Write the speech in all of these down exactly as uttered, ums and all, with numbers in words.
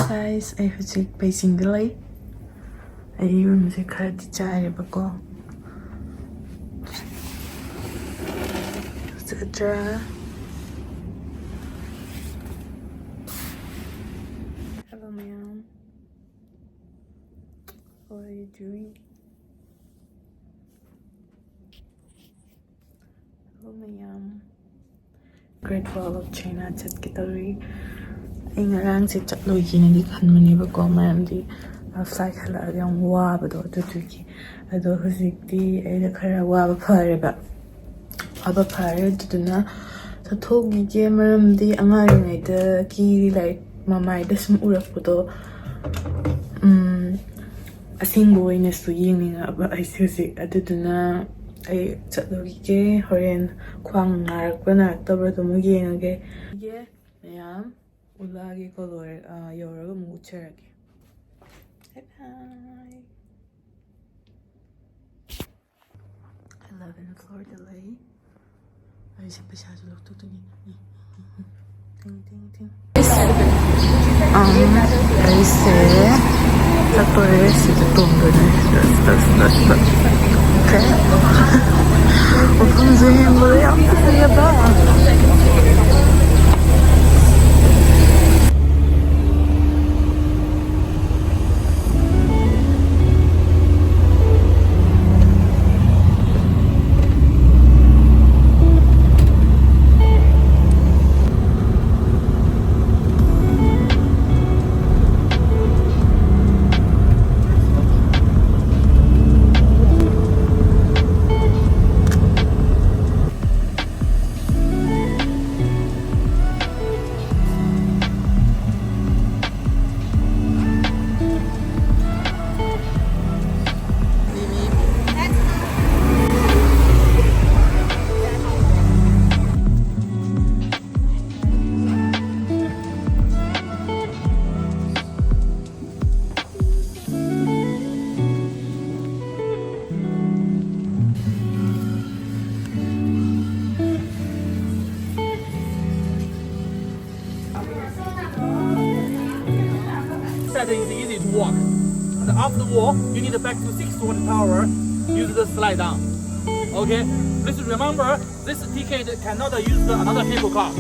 Guys, ꯑꯩ ꯍꯧꯖꯤꯛ ꯕꯩꯖꯤꯡꯗ ꯂꯩ꯫ ꯑꯩ ꯌꯨꯝꯁꯦ ꯈꯔꯗꯤ ꯆꯥꯏꯔꯦꯕꯀꯣ꯫ ꯆꯠꯇ꯭ꯔꯥ? Hello ꯃꯌꯥꯝ, how are you doing? Hello ꯃꯌꯥꯝ, Great Wall of China ꯆꯠꯀꯦ ꯇꯧꯔꯤ꯫ ꯑꯩ ꯉꯔꯥꯡꯁꯦ ꯆꯠꯂꯣꯏꯒꯦꯅꯗꯤ ꯈꯟꯕꯅꯦꯕꯀꯣ, ꯃꯔꯝꯗꯤ flight ꯍꯜꯂꯛꯑꯒ ꯌꯥꯝ ꯋꯥꯕꯗꯣ, ꯑꯗꯨꯗꯨꯒꯤ꯫ ꯑꯗꯣ ꯍꯧꯖꯤꯛꯇꯤ ꯑꯩꯅ ꯈꯔ ꯋꯥꯕ ꯐꯔꯦꯕ꯫ ꯋꯥꯕ ꯐꯔꯦ, ꯑꯗꯨꯗꯨꯅ ꯆꯠꯊꯣꯛꯈꯤꯒꯦ꯫ ꯃꯔꯝꯗꯤ ꯑꯉꯥꯡ ꯑꯣꯏꯔꯤꯉꯩꯗꯒꯤ ꯂꯥꯏꯔꯤꯛ ꯃꯃꯥꯏꯗ ꯁꯨꯝ ꯎꯔꯛꯄꯗꯣ, ꯎꯝ, ꯑꯁꯦꯡꯕ ꯑꯣꯏꯅꯁꯨ ꯌꯦꯡꯅꯤꯡꯉꯛꯑꯕ ꯑꯩꯁꯦ ꯍꯧꯖꯤꯛ꯫ ꯑꯗꯨꯗꯨꯅ ꯑꯩ ꯆꯠꯂꯨꯈꯤꯒꯦ꯫ ꯍꯣꯔꯦꯟ ꯈ꯭ꯋꯥꯡ ꯅꯥꯔꯛꯄ ꯅꯥꯔꯛꯇꯕ꯭ꯔꯥ ꯑꯗꯨꯝ ꯌꯦꯡꯉꯒꯦ꯫ ꯃꯌꯥꯝ ꯎꯠꯂꯛꯑꯒꯦꯀꯣ, ꯂꯣꯏꯔ-, ꯑ, ꯌꯧꯔꯒ ꯑꯃꯨꯛ ꯎꯠꯆꯔꯒꯦ꯫ Bye bye. Eleven floorꯗ ꯂꯩ꯫ ꯑꯩꯁꯦ ꯄꯩꯁꯥꯁꯨ ꯂꯧꯊꯣꯛꯇꯣꯏꯅꯤ꯫ ꯊꯤꯡ, ꯊꯤꯡ, ꯊꯤꯡ꯫ ꯑꯝ, ꯑꯩꯁꯦ ꯆꯠꯇꯣꯔꯦ, ꯁꯤꯗ ꯇꯣꯡꯗꯣꯏꯅꯦ꯫ ꯗꯁ, ꯗꯁ, ꯗꯁ, ꯗꯁ꯫ Okay. ꯃꯐꯝꯁꯦ ꯌꯦꯡꯕꯗ ꯌꯥꯝ ꯐꯖꯩꯌꯦꯕ꯫ After the wall, you need to back to six-story tower. Use the slide down. Okay? Please remember, this ticket cannot use the another cable car.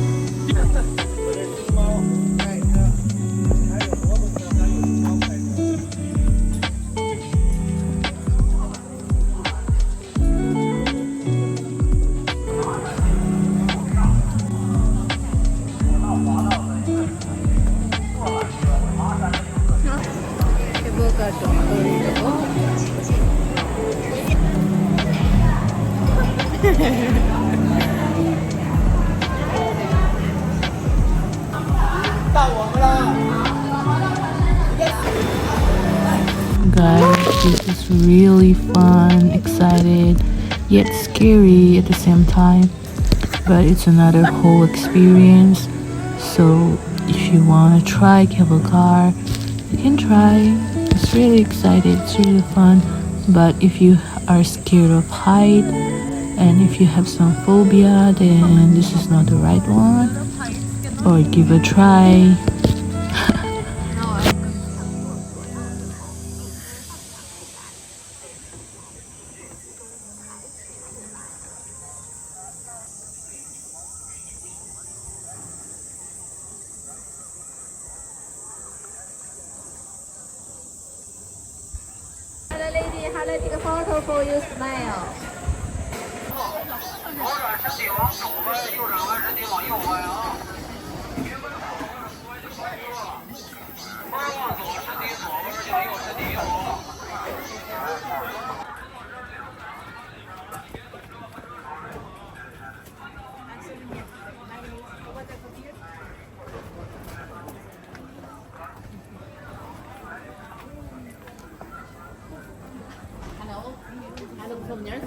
Guys, this is really fun, excited, yet scary at the same time. But it's another whole experience. So if you want to try cable car, you can try. It's really excited, it's really fun. But if you are scared of height, and if you have some phobia, then this is not the right one. Or give a try. Hello, lady. Hello, take a photo for your smile. Hello. Hello, souvenirs.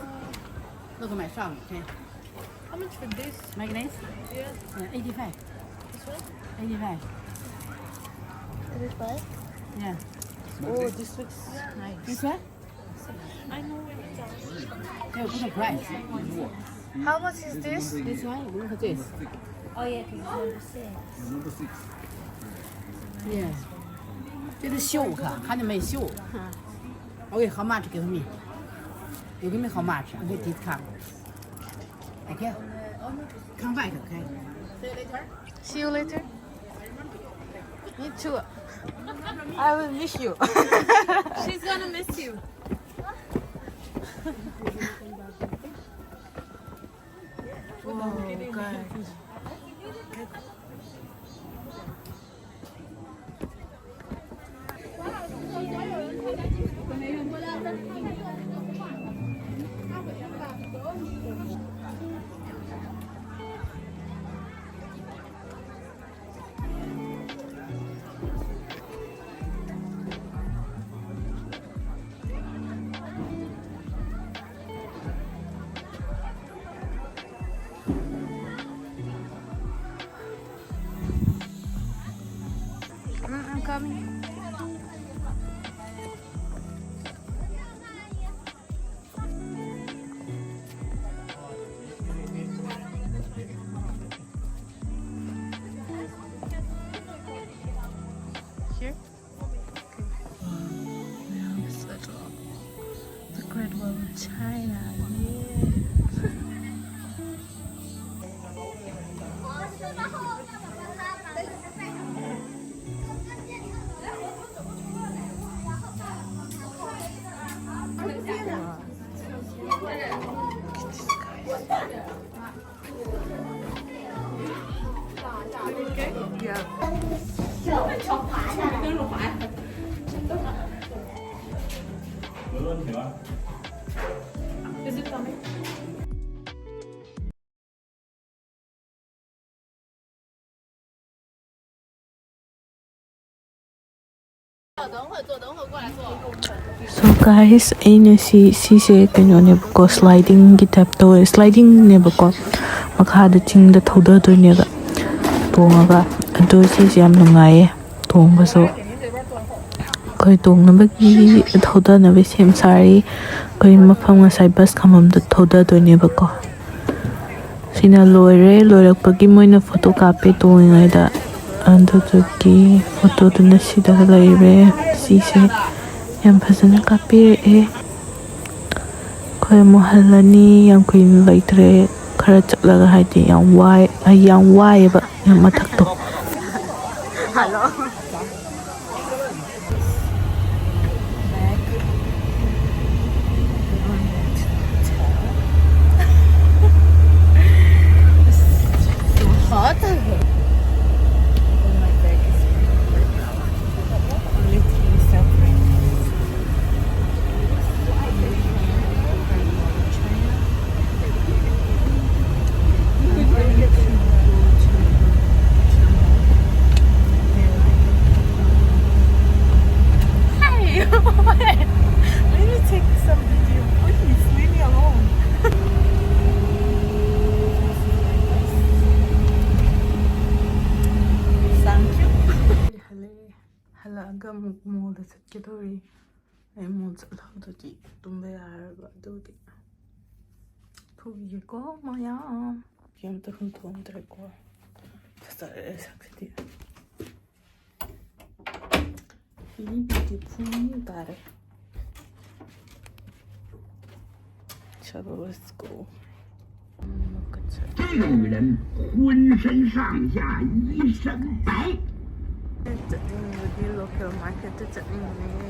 Look at my song, okay? How much for this? Magnet? Yeah. Yeah, eighty-five. This one? Eighty-five. Eighty-five? Yeah. Oh, this looks nice. This one? I know where it's at. Hey, put a price. How much is this? This one? Look at this. Oh, yeah, 'cause it's number six. Number six. Yeah. 这个秀看，看见没？秀。OK, how much? Give me. You give me how much? Okay, discount. Okay. Come back, okay? See you later. Me too. I will miss you. She's gonna miss you. Oh, God. Mm, I'm coming. Here? Wow, it's little. The Great Wall of China. Yeah. Is it coming? So guys, ꯑꯩꯅ ꯁꯤ, ꯁꯤꯁꯦ ꯀꯩꯅꯣꯅꯦꯕꯀꯣ, slidingꯒꯤ type ꯇꯧꯋꯦ, slidingꯅꯦꯕꯀꯣ, ꯃꯈꯥꯗ ꯆꯤꯡꯗ ꯊꯧꯗꯗꯣꯏꯅꯦꯕ ꯇꯣꯡꯉꯒ꯫ ꯑꯗꯣ ꯁꯤꯁꯦ ꯌꯥꯝ ꯅꯨꯡꯉꯥꯏꯌꯦ ꯇꯣꯡꯕꯁꯨ꯫ ꯑꯩꯈꯣꯏ ꯇꯣꯡꯅꯕꯒꯤ, ꯊꯧꯗꯅꯕꯒꯤ ꯁꯦꯝ ꯁꯥꯔꯤ꯫ ꯑꯩꯈꯣꯏ ꯃꯐꯝ ꯉꯁꯥꯏ bus ꯈꯥꯝꯐꯝꯗ ꯊꯧꯗꯗꯣꯏꯅꯦꯕꯀꯣ꯫ ꯁꯤꯅ ꯂꯣꯏꯔꯦ꯫ ꯂꯣꯏꯔꯛꯄꯒꯤ ꯃꯣꯏꯅ photo ꯀꯥꯞꯄꯦ ꯇꯣꯡꯉꯤꯉꯩꯗ꯫ ꯑꯗꯨꯗꯨꯒꯤ ꯐꯣꯇꯣꯗꯨꯅ ꯁꯤꯗ ꯂꯩꯔꯦ꯫ ꯁꯤꯁꯦ ꯌꯥꯝ ꯐꯖꯅ ꯀꯥꯞꯄꯤꯔꯛꯑꯦ꯫ ꯑꯩꯈꯣꯏ ꯑꯃꯨꯛ ꯍꯜꯂꯅꯤ꯫ ꯌꯥꯝ ꯀꯨꯏꯅ ꯂꯩꯇ꯭ꯔꯦ꯫ ꯈꯔ ꯆꯠꯂꯒ, ꯍꯥꯏꯗꯤ, ꯌꯥꯝ ꯋꯥꯏ, ꯑꯩ ꯌꯥꯝ ꯋꯥꯏꯑꯦꯕ, ꯌꯥꯝ ꯃꯊꯛꯇꯣ꯫ So hot. Oh my God, it's only three separate. Hi! Let me take some video, please. Leave me alone. Thank you. ꯍꯜꯂꯛꯑꯦ꯫ ꯍꯜꯂꯛꯑꯒ ꯑꯃꯨꯛ ꯃꯣꯜꯗ ꯆꯠꯀꯦ ꯇꯧꯔꯤ꯫ ꯑꯩ ꯃꯣꯜ ꯆꯠꯍꯧꯗ꯭ꯔꯗꯤ ꯇꯨꯝꯕ ꯌꯥꯔꯔꯣꯏꯕ, ꯑꯗꯨꯒꯤ ꯊꯣꯛꯈꯤꯒꯦꯀꯣ ꯃꯌꯥꯝ꯫ ꯀꯩꯝꯇ ꯍꯨꯟꯗꯣꯛꯑꯝꯗ꯭ꯔꯦꯀꯣ꯫ ꯐꯖꯔꯦ ꯁꯛꯁꯤꯗꯤ꯫ ꯏ ꯕ꯭ꯌꯨꯇꯤꯐꯨꯜ ꯇꯥꯔꯦ꯫ ꯆꯠꯂꯣ, let's go. 这种人浑身上下一身白。 ꯆꯠꯅꯤꯡꯕꯒꯤ local marketꯇ ꯆꯠꯅꯤꯡꯕꯅꯦ꯫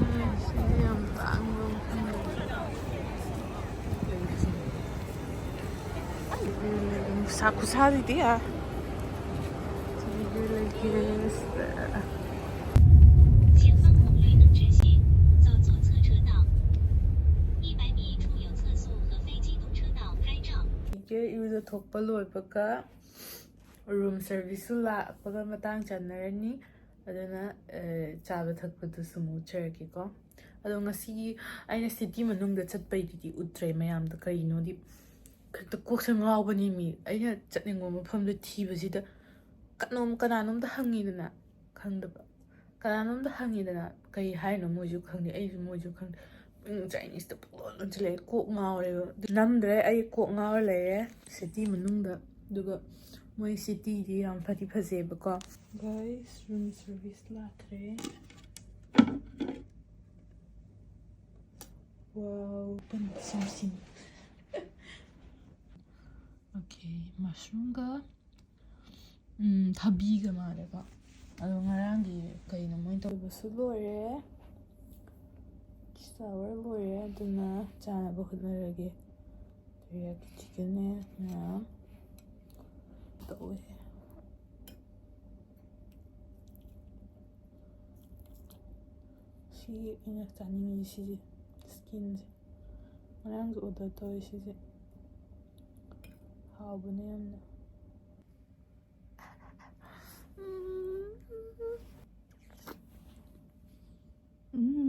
ꯎꯝ, ꯁꯤꯗꯤ ꯌꯥꯝ ꯇꯥꯡꯕ ꯃꯐꯝꯗ꯫ ꯅꯨꯡꯁꯥ ꯈꯨꯁꯥꯁꯤꯗꯤ, ꯑꯥ꯫ ꯁꯤꯗꯤ ꯂꯩꯇꯦ꯫ 前方红绿灯直行，走左侧车道。一百米处有测速和非机动车道拍照。 ꯏꯔꯨꯖꯊꯣꯛꯄ ꯂꯣꯏꯕꯒ room serviceꯁꯨ ꯂꯥꯛꯄꯒ ꯃꯇꯥꯡ ꯆꯥꯟꯅꯔꯅꯤ꯫ ꯑꯗꯨꯅ, ꯑ, ꯆꯥꯕ ꯊꯛꯄꯗꯨꯁꯨ ꯑꯃꯨꯛ ꯎꯠꯆꯔꯛꯀꯦꯀꯣ꯫ ꯑꯗꯣ ꯉꯁꯤꯒꯤ ꯑꯩꯅ city ꯃꯅꯨꯡꯗ ꯆꯠꯄꯩꯗꯨꯗꯤ ꯎꯠꯇ꯭ꯔꯦ ꯃꯌꯥꯝꯗ꯫ ꯀꯩꯒꯤꯅꯣꯗꯤ ꯍꯦꯛꯇ ꯀꯣꯛꯁꯦ ꯉꯥꯎꯕꯅꯤ ꯃꯤ꯫ ꯑꯩꯅ ꯆꯠꯅꯤꯡꯕ ꯃꯐꯝꯗꯣ ꯊꯤꯕꯁꯤꯗ ꯀꯅꯣꯝ-, ꯀꯅꯥꯅꯣꯝꯗ ꯍꯪꯉꯤꯗꯅ, ꯈꯪꯗꯕ꯫ ꯀꯅꯥꯅꯣꯝꯗ ꯍꯪꯉꯤꯗꯅ, ꯀꯩ ꯍꯥꯏꯅꯣ ꯃꯣꯏꯁꯨ ꯈꯪꯗꯦ, ꯑꯩꯁꯨ ꯃꯣꯏꯁꯨ ꯈꯪꯗꯦ꯫ ꯎꯝ, Chineseꯇ ꯄꯨꯡꯂꯣꯟ ꯂꯣꯟꯁꯤꯜꯂꯛꯑꯦ꯫ ꯀꯣꯛ ꯉꯥꯎꯔꯦꯕ꯫ ꯅꯝꯗ꯭ꯔꯦ, ꯑꯩ ꯀꯣꯛ ꯉꯥꯎꯔ ꯂꯩꯔꯦ city ꯃꯅꯨꯡꯗ꯫ ꯑꯗꯨꯒ ꯃꯣꯏ ꯁꯤꯇꯤꯗꯤ ꯌꯥꯝ ꯐꯗꯤ ꯐꯖꯩꯕꯀꯣ꯫ Guys, room service ꯂꯥꯛꯈ꯭ꯔꯦ꯫ Wow, ꯄꯟ ꯁꯤꯝ ꯁꯤꯝ꯫ Okay, mushroomꯒ, ꯎꯝ, ꯊꯕꯤꯒ ꯃꯥꯜꯂꯦꯀꯣ꯫ ꯑꯗꯣ ꯉꯔꯥꯡꯒꯤ ꯀꯩꯅꯣ ꯃꯣꯏꯅ ꯇꯧꯕꯁꯨ ꯂꯣꯏꯔꯦ꯫ Shower ꯂꯣꯏꯔꯦ, ꯑꯗꯨꯅ ꯆꯥꯅꯕ ꯍꯣꯠꯅꯔꯒꯦ꯫ Teriyaki chickenꯅꯦ ꯃꯌꯥꯝ ꯇꯧꯋꯦ꯫ ꯁꯤ ꯑꯩꯅ ꯆꯥꯅꯤꯡꯉꯤꯁꯦ ꯁꯤꯁꯦ, skinꯁꯦ꯫ ꯉꯔꯥꯡꯁꯨ order ꯇꯧꯋꯦ ꯁꯤꯁꯦ꯫ ꯍꯥꯎꯕꯅꯦ ꯌꯥꯝꯅ꯫ ꯎꯝ,